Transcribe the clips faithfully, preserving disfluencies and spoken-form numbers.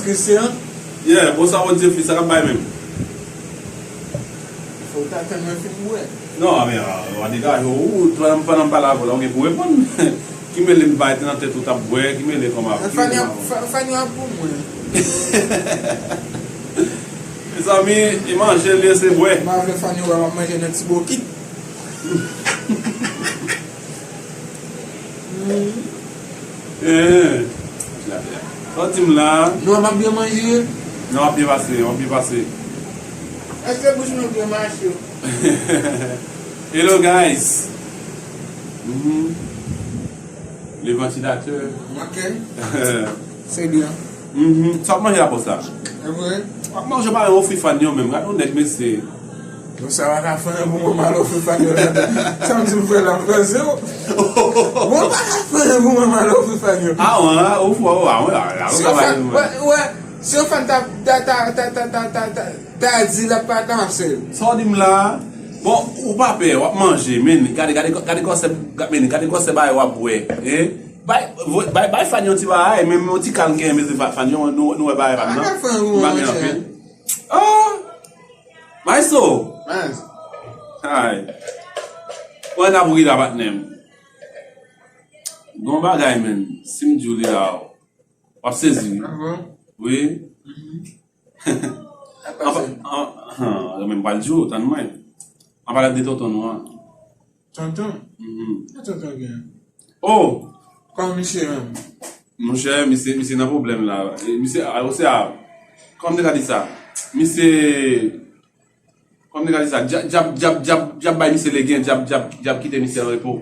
Christian? Yeah, bon, sa w di, fi, sa k ap bay menm? Fò w ta tann mwen fin bwè. Non, men, ah, w a degaje w, ou, pandan m pale avè w la, ou gen pou reponn. Ki mele m bay te nan tèt ou t ap bwè, ki mele kòman? Fanny ap, Fa- Fanny ap pou mwen. Mezanmi, e manje l ye, se bwè. M avè Fanny wè m ap manje nan ti bokit. Eh, sa w di m la? Non, m ap byen manje. Non, w ap byen pase, w ap byen pase. Èske bouch mwen byen mache? Hello, guys. Mhm. Le ventilateur. Ok. Se byen. Mhm. Sa w ap manje la konsa? E vre? W ap manje pa yon fri Fanny yo menm. Gade yon nèg, mesye. Bon, sa pa ka fè anyen pou mwen, m al ofri Fanny yo ladan. Sa m di m fè la, m fè zewo. Bon, pa ka fè anyen pou mwen, m al ofri Fanny yo. Ah, ouais, ou fò, ah, ouais, la, la, ou travay, ouais, ouais. Si yon fann ta, ta, ta di l ap pa kanse. Sa w di m la? Bon, ou pa pè, w ap manje, men gade, gade, gade kòsè, men gade kòsè bagay w ap bwè, hein? Bay, vo- bay, bay Fanny yon ti bagay, men yon ti kalm gen, men Fa- Fanny, nou, nou wè bagay pa m nan. M pa gen anpil. Ah! Maestro! Ay. Mwen nan pou ri la, patnè m. Gon bagay, men. Si m di w li la, w ap sezi, wi. Ah bon? Wi. Mhm. Anfen, an- an- men m pral di w, tann mwen. An pale de tonton nou an. Tonton? Mhm. Ki tonton gen? Oh! Kòman misye menm? Monchè, misye, misye nan pwoblèm la. E, misye, a, ou se a, kòman m te ka di sa? Misye, kòman m te ka di sa? Dya- Dyab, dyab, dyab, dyab bay misye legen, dyab, dyab, dyab kite misye an repo.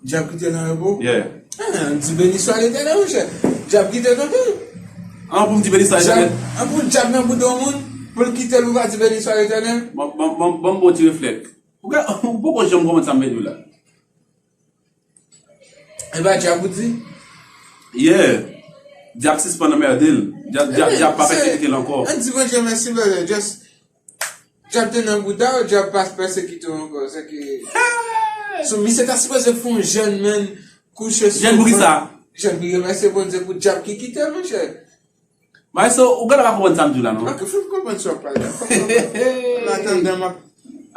Dyab kite l an repo? Yeah. Ah, di beni swa Letènèl, monchè. Dyab kite tonton. An pou m di beni swa Letènèl? An pou dyab nan bouda yon moun, pou l kite l, ou pa di beni swa Letènèl? Bon, bon, bon, bon, bon ti reflèks. Ou gen, ou poko janm konprann sa m vle di w la. E pa dyab ou di? Yeah. Dyab sispann anmède l. Dyab, dyab, dyab pa pèsekite l ankò. An di Bondye mèsi, brother. Just, dyab te nan bouda w, dyab pa pèsekite w ankò. Se ke, so, misye ta sipoze fè yon jèn, men, kouche sou jèn pou ki sa? Jèn pou remèsye Bondye pou dyab ki kite l, monchè. Maestro, ou genlè pa konprann sa m di w la, non? Ok, fè m konprann sa w ap pale a. Fè m konprann. An atandan, m ap...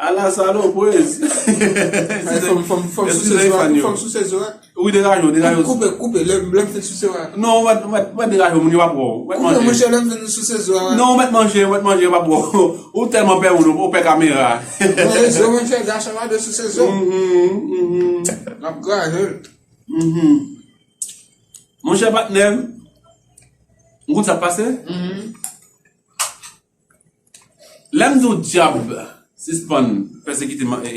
Ala salopri. Ay, fò m, fò m, fò m souse zo a. Fò m souse zo a. Wi, degaje w, degaje w. Koupe, koupe, lè, lè m fin souse a. Non, ou mèt, ou mèt, ou mèt degaje w, moun yo p ap wè w. Ou mèt manje. Koupe, monchè, lè m fin souse zo a. Non, ou mèt manje, ou mèt manje, yo p ap wè w. Ou tèlman pè moun, ou pè kamera. Manje zo, monchè, gason pa dwe souse zo. Mhm, mhm. M ap graje l. Mhm. Monchè patnè m, ou konn sa k pase? Mhm. Lè m di w dyab sispann pèsekite m, e,